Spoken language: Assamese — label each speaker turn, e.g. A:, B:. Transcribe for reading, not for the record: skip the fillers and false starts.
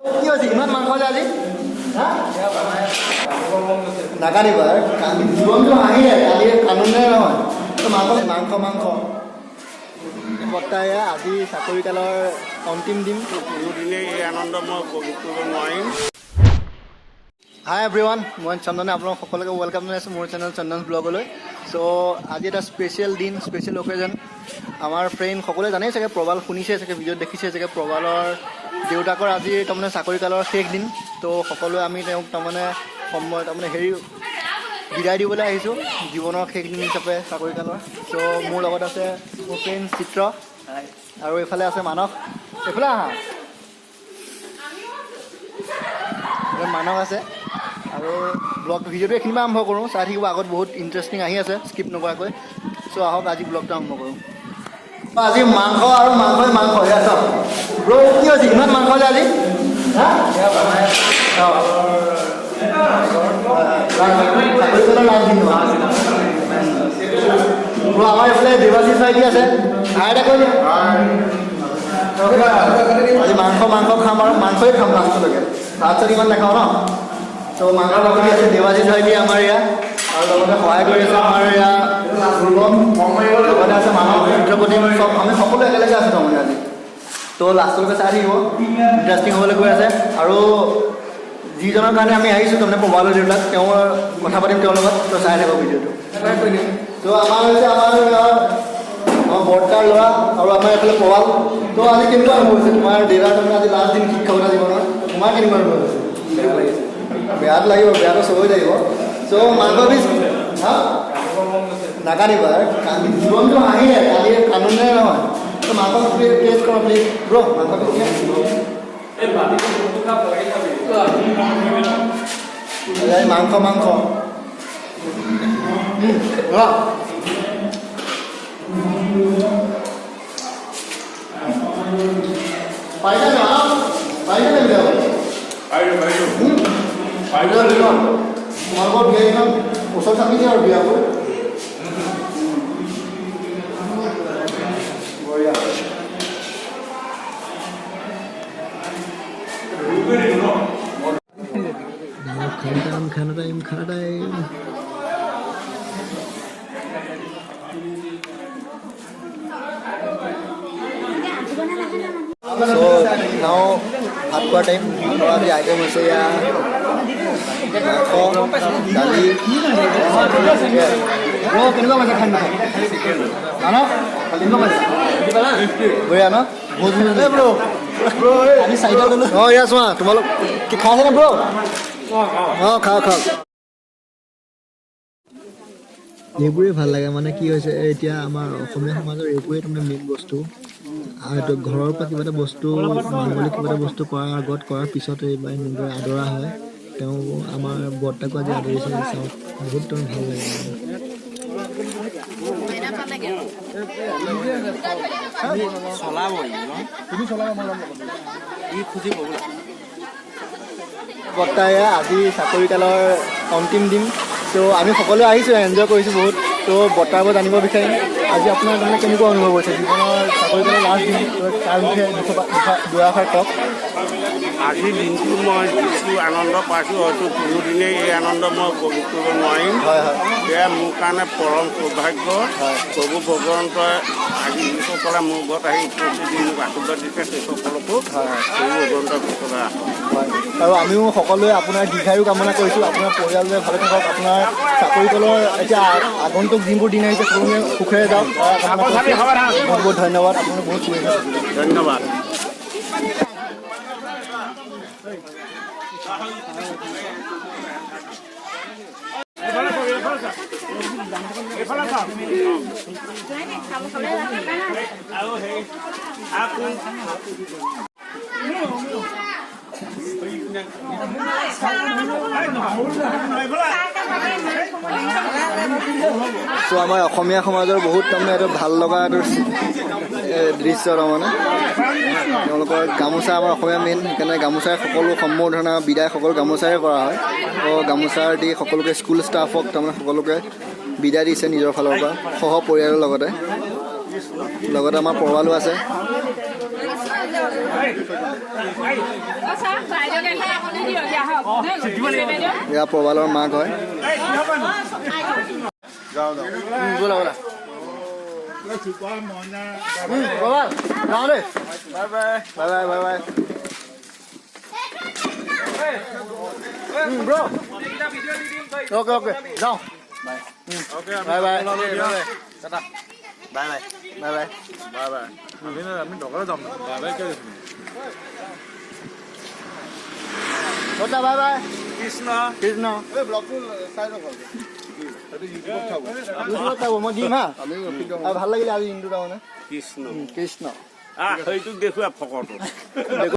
A: কি হৈছে ইমান মাংস যে আজি? হা? নাকান্দিবা, কান্দি জীৱনটো হাঁহিয়ে কালি কান্দোনে নহয়। তো মাংস মাংস মাংস। বৰ্তাই আজি চাকৰি কালৰ অন্তিম দিন।
B: কোনোদিনেই এই আনন্দ মই উপভোগ কৰিব নোৱাৰিম।
A: হাই এভৰিৱান, মই চন্দনে আপোনালোক সকলোকে welcome জনাইছোঁ মোৰ চেনেল চন্দন ব্লগলৈ। চ' আজি এটা স্পেচিয়েল দিন, স্পেচিয়েল অকেজন। আমাৰ ফ্ৰেণ্ড সকলোৱে জানেই চাগে, প্ৰবাল শুনিছে চাগে, ভিডিঅ'ত দেখিছে চাগে, প্ৰবালৰ দেউতাকৰ আজি তাৰমানে চাকৰি কালৰ শেষ দিন। ত' সকলোৱে আমি তেওঁক তাৰমানে সময় তাৰমানে হেৰি বিদায় দিবলৈ আহিছোঁ, জীৱনৰ শেষ দিন হিচাপে চাকৰি কালৰ। চ' মোৰ লগত আছে মোৰ ফ্ৰেণ্ড চিত্ৰ আৰু এইফালে আছে মানস। এইফালে আহা। এইফালে মানস আছে। আৰু ব্লগ ভিডিঅ'টো এইখিনিৰ পৰা আৰম্ভ কৰোঁ, চাই থাকিব, আগত বহুত ইণ্টাৰেষ্টিং আহি আছে স্কিপ নকৰাকৈ। চ' আহক, আজি ব্লগটো আৰম্ভ কৰোঁ। আজি মাংস আৰু মাংসই মাংস। এয়া চাওক। ব্ৰ, কি হৈছে ইমান মাংস যে আজি? হা? অঁ। চাকৰি কালৰ লাষ্ট দিন। ব্ৰ, আমাৰ এইফালে দেৱাশীষ ভাইটি আছে, হাই এটা কৈ দিয়া। আজি মাংস মাংস খাম আৰু মাংসই খাম লাষ্টলৈকে, ভাত চাত ইমান নাখাওঁ ন। ত' মাংস লগতে আছে দেৱাশীষ ভাইটি আমাৰ ইয়াত আৰু লগতে সহায় কৰি আছে আমাৰ ইয়াত ধ্ৰুৱম, লগতে আছে মানৱ ৰুদ্ৰপতি। চব আমি সকলো একেলগে আছোঁ তাৰমানে আজি। ত' লাষ্টলৈকে চাই থাকিব, ইণ্টাৰেষ্টিং হ'বলৈ গৈ আছে। আৰু যিজনৰ কাৰণে আমি আহিছোঁ, তাৰমানে প্ৰবালৰ দেউতাক, তেওঁৰ কথা পাতিম তেওঁৰ লগত। ত' চাই থাকক ভিডিঅ'টো। ত' আমাৰ হৈছে আমাৰ আমাৰ বৰ্তাৰ ল'ৰা আৰু আমাৰ এইফালে প্ৰবাল। ত' আজি কেনেকুৱা অনুভৱ হৈছে তোমাৰ দেউতাৰ তাৰমানে আজি লাষ্ট দিন শিক্ষকতা জীৱনৰ? তোমাৰ কেনেকুৱা অনুভৱ হৈছে?
C: বেয়া লাগিছে।
A: বেয়াটো লাগিব, বেয়াটো চবেই লাগিব। চ' মাংস পিচ। হা, নাকান্দিবা, কান্দি জীৱনটো হাঁহিয়ে কালি কান্দোনে নহয়। ত' মাংস টেষ্ট কৰ প্লিজ ব্ৰ, মাংস পিচ।
C: এই বাতিটো যোনটো খাব ভালকে খাবি।
A: এই মাংস মাংস। ৰ। পাৰিছা নে? পাৰিছা নে মিলাব?
B: পাৰিলোঁ, পাৰিলোঁ।
A: পাৰিলোঁ ন? তোমালোকৰ বিয়া ইমান ওচৰ চাপিছে আৰু বিয়াবোৰ। বঢ়িয়া। খানা টাইম, খানা টাইম, খানা টাইম। চ' নাও ভাত খোৱাৰ টাইম। আৰু আজি আইটেম হৈছে এয়া মাংস, দালি। ব্ৰ, কেনেকুৱা পাইছে খাই? মানস, কেনেকুৱা পাইছে? বঢ়িয়া ন? ব্ৰ, আমি চাৰিটা ল'লোঁ। অঁ, এয়া চোৱা, তোমালোক কি খাইছেনে ব্ৰ? অঁ, খাওক খাওক। এইবোৰেই ভাল লাগে। মানে কি হৈছে, এতিয়া আমাৰ অসমীয়া সমাজৰ এইবোৰেই তাৰমানে মেইন বস্তু। আৰু এইটো ঘৰৰ পৰা কিবা এটা বস্তু মাংগলিক কিবা এটা বস্তু কৰাৰ আগত, কৰাৰ পিছত এইবাৰ এনেদৰে আদৰা হয়। তেওঁ আমাৰ বৰ্তাকো আজি আদৰিছে, চাওক, বহুত তেওঁ ভাল লাগে মানে।
C: চলাব ন?
A: তুমি চলাবা, মই ল'ম।
C: ই খুজিব বোলে।
A: বৰ্তাই আজি চাকৰি কালৰ অন্তিম দিন। ত' আমি সকলোৱে আহিছোঁ, এনজয় কৰিছোঁ বহুত। ত' বৰ্তাৰ পৰা জানিব বিচাৰিম, আজি আপোনাৰ তাৰমানে কেনেকুৱা অনুভৱ হৈছে জীৱনৰ চাকৰি কালৰ লাষ্ট দিন? ত' তাৰ বিষয়ে দুআষাৰ কওক।
B: আজিৰ দিনটো মই যিটো আনন্দ পাইছোঁ, হয়তো কোনোদিনেই এই আনন্দ মই উপভোগ কৰিব নোৱাৰিম।
A: হয় হয়
B: এয়া মোৰ কাৰণে পৰম সৌভাগ্য। প্ৰভু ভগৱন্তই আজি যিসকলে মোৰ ঘৰত আহি উপস্থিত দি মোক আশীৰ্বাদ দিছে, সেইসকলকো
A: হয় হয়
B: প্ৰভু ভগৱন্তই কুশলে ৰাখক।
A: হয়, আৰু আমিও সকলোৱে আপোনাৰ দীৰ্ঘায়ু কামনা কৰিছোঁ। আপোনাৰ পৰিয়ালটোৱে ভালে থাকক, আপোনাৰ চাকৰি কালৰ এতিয়া আগন্তুক যিবোৰ দিন আহিছে সকলোৱে সুখেৰে যাওক, তাৰ কামনা কৰিছোঁ। বহুত বহুত ধন্যবাদ আপোনাক, বহুত শুভেচ্ছা থাকিলে।
B: ধন্যবাদ।
A: চ' আমাৰ অসমীয়া সমাজৰ বহুত তাৰমানে এইটো ভাল লগা এইটো দৃশ্য। তাৰমানে তেওঁলোকৰ গামোচা আমাৰ অসমীয়া মেইন, সেইকাৰণে গামোচাৰে সকলো সম্বৰ্ধনা, বিদায় সকলো গামোচাৰে কৰা হয়। ত' গামোচাৰ দি সকলোকে, স্কুল ষ্টাফক তাৰমানে সকলোকে বিদায় দিছে নিজৰ ফালৰ পৰা, সহ পৰিয়ালৰ লগতে। লগতে আমাৰ প্ৰবালো আছে। এয়া প্ৰবালৰ মাক হয়। ব'লা ব'লা। প্ৰবাল, যাওঁ দেই। Bye bye, bye bye bro. Okay okay, যাওঁ। Bye bye, bye bye, bye bye.
D: Bye. আমি দোকানে যাম। বাই বাই কিয়?
A: বৰ্তা, বাই বাই।
B: কৃষ্ণ।
A: কৃষ্ণ।
D: এই ব্লগটো চাই লওক ভালকে। সেইটো ইউটিউবত চাব।
A: ইউটিউবত পাব, মই দিম। হা, আৰু ভাল লাগিলে আজি দিনটো তাৰমানে।
B: কৃষ্ণ।
A: কৃষ্ণ।
B: আহ, সেইটোক দেখুওৱা ফকৰটো।